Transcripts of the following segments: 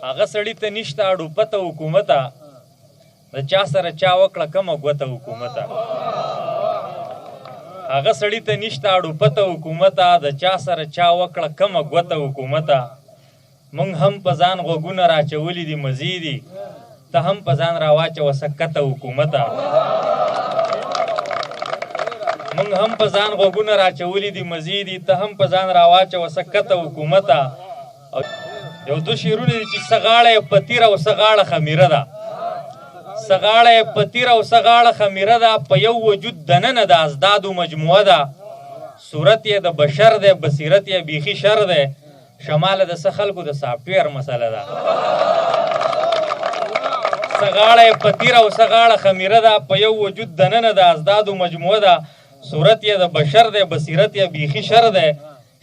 هغه سړي ته نشته اړو پته حکومته، د چا سره چا وکړه کومه ګوته حکومته. هغه سړي ته نشته اړو پته حکومته، د چا سره چا وکړه کومه ګوته حکومته. مونږ هم په ځان غوږونه راچولي دي مزې دي، ته هم په ځان راواچوه سکته حکومته. مونږ هم په ځان غوږونه راچولي دي مزې دي، ته هم په ځان راواچوه سکته حکومته. او یو دو شعرونه دي چې څه غاړه یې په تیره او څه غاړه خمیره ده، څه غاړه یې په تیره او څه غاړه خمیره ده، په یو وجود دننه د ازدادو مجموعه ده. صورت یې د بشر دی، بصیرت یې بیخي شر دی، شماله د څه خلکو د سافټویر مسله ده. څه غاړه یې په تیره او څه غاړه خمیره ده، په یو وجود دننه د ازدادو مجموعه ده. صورت یې د بشر دی، بصیرت یې بیخي شر دی،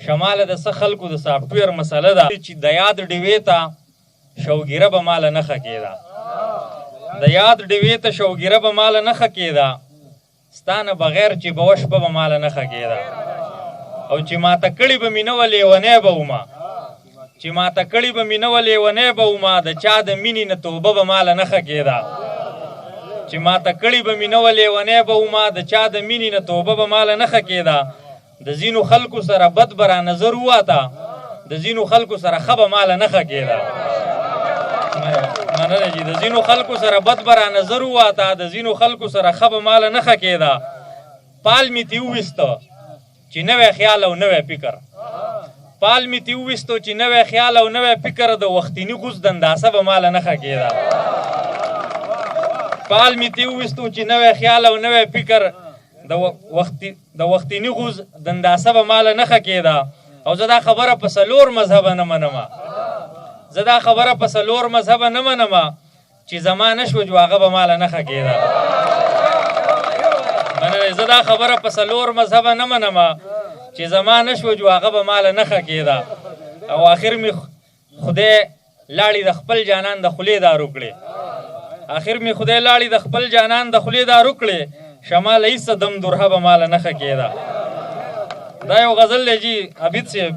شماله د څه خلکو د سافټویر مسله ده. چې د یاد ډیوې ته شوګیره به ماله نه ښه کېده، د یاد ډیوې ته شوګیره به ماله نه ښه کېده، ستا نه بغیر چې به وشپه به ماله نه ښه کېده. او چې ماته کړي به مې نه وه لیونی به ومه، چې ماته کړي به مې نه وه لیونی به ومه، د چا د مینې نه توبه به ماله نه ښه کېده. چې ماته کړي به مې نه وه لیونی به ومه، د چا د مینې نه توبه به ماله نه ښه کېده. د ځینو خلکو سره بد به را نظر وواته، د ځینو خلکو سره ښه به ماله نه ښه کېده. مننه جي. د ځینو خلکو سره بد به را نظر وواته، د ځینو خلکو سره ښه به ماله نه ښه کېده. پال مې ترې وویسته چې نوی خیال او نوی فکر، پال مې ترې وویستو چې نوی خیال او نوی فکر، د وختیني غوز دنداسه به ماله نه ښه کېده. پال مې ترې وویستو چې نوی خیال او نوی فکر، د وختیني غوز دنداسه به ماله نه ښه کېده. او زه دا خبره په څلور مذهبه نه منم، زه دا خبره په څلور مذهبه نه منم، چې زما نه شوه جو هغه به ماله نه ښه کېده. مننه. زه دا خبره په څلور مذهبه نه منم، چې زما نه شوه جو هغه به ماله نه ښه کېده. او آخر مې خدای لاړې د خپل جانان د خولې دارو کړې، آخر مې خدای لاړې د خپل جانان د خولې دارو کړې، شمال هیڅ دم درها به ماله نه ښه کېده. دا یو غزل دی جي عابد صاحب،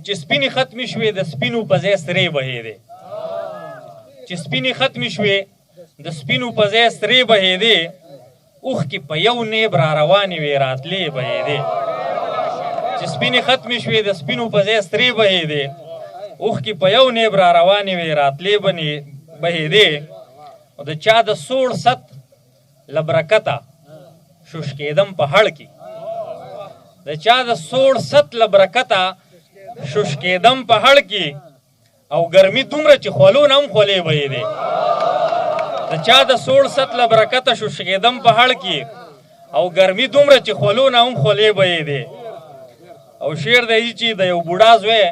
چې سپینې ختمې شوې د سپینو په ځای سرې بهېدې، چې سپینې ختمې شوې د سپینو په ځای سرې بهېدې، اوښکې په یو نیب را روانې وې راتلې بهېدې. چې سپینې ختمې شوې د سپینو په ځای سرې بهېدې، اوښکې په یو نیب را روانې وې راتلې بهېدې. او د چا د سوړ ست له برکته شوش کېدم په هړ کې، د چا د سوړ ست له برکته شوش کېدم په هړ کې، او ګرمي دومره چې خولو نه هم خولې بهېدې. د چا د سوړ ست له برکته شوش کېدم په هړ کې، او ګرمي دومره چې خولو نه هم خولې بهېدې. او شعر دی چې د یو بوډا زوی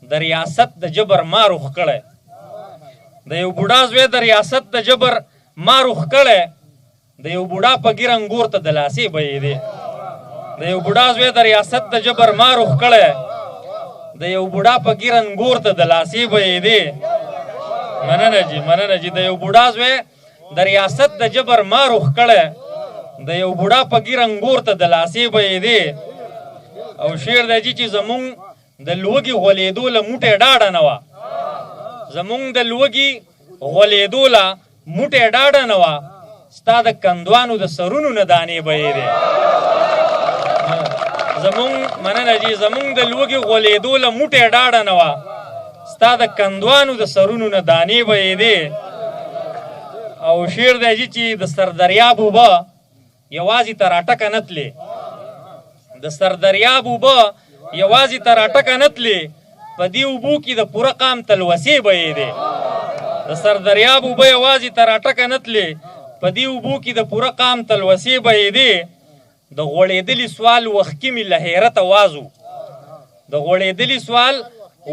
د ریاست د جبر مار وښکړی، د یو بوډا زوی د ریاست د جبر مار وښکړی، د یو بوډا په ږیره انګور ته دلاسې بهېدې. د یو بوډا زوی د ریاست د جبر مار وښکړی، د یو بوډا په ږیره انګور ته دلاسې بهېدې. مننه جي، مننه جي. د یو بوډا زوی د ریاست د جبر مار وښکړی، د یو بوډا په ږیره انګور ته دلاسې بهېدې. او شعر دی جي چې زمونږ د لوږې غولېدو له موټی ډاډه نه وه، زمونږ د لوږې غولېدو له موټی ډاډه نه وه، ستا د کندوانو د سرونو نه دانې بهېدې. زمونږ مننه جي. زمونږ د لوږې غولېدو له موټی ډاډه نه وه، ستا د کندوانو د سرونو نه دانې بهېدې. او شعر دی جي چې د سردریاب اوبه یوازې تر اټکه نه تلې، د سردریاب اوبه یوازې تر اټکه نه تلې، په دې اوبو کې د پوره قام تلوسې بهېدې. د سردریاب اوبه یوازې تر اټکه نه تلې، په دې اوبو کې د پوره قام تلوسې بهېدې. د غوړېدلي سوال وښکي مې له حیرته وازو، د غوړېدلي سوال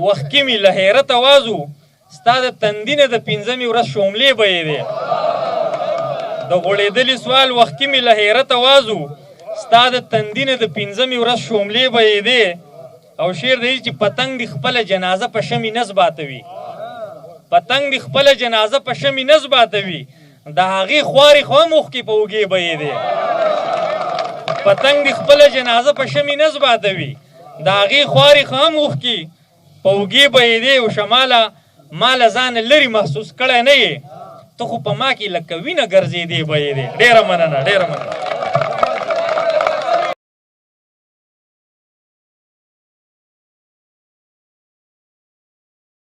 وښکي مې له حیرته وازو، ستا د تندي نه د پنځمې ورځ شوملې بهېدې. د غوړېدلي سوال وښکي مې له حیرته وازو، ستا د تندي نه د پنځمې ورځ شوملې بهېدې. او شعر دی چې پتنګ دې خپله جنازه په شمې نه زباتوي، پتنګ دې خپله جنازه په شمې نه زباتوي، د هغې خوارې خو هم اوښکې په اوږې بهېدې. پتنګ دې خپله جنازه په شمې نه زباتوي، د هغې خوارې خو هم اوښکې په اوږې بهېدې. او شماله ما له ځانه لرې محسوس کړی نه یې، ته خو په ما کې لکه وینه ګرځېدې بهېدې. ډېره مننه، ډېره مننه.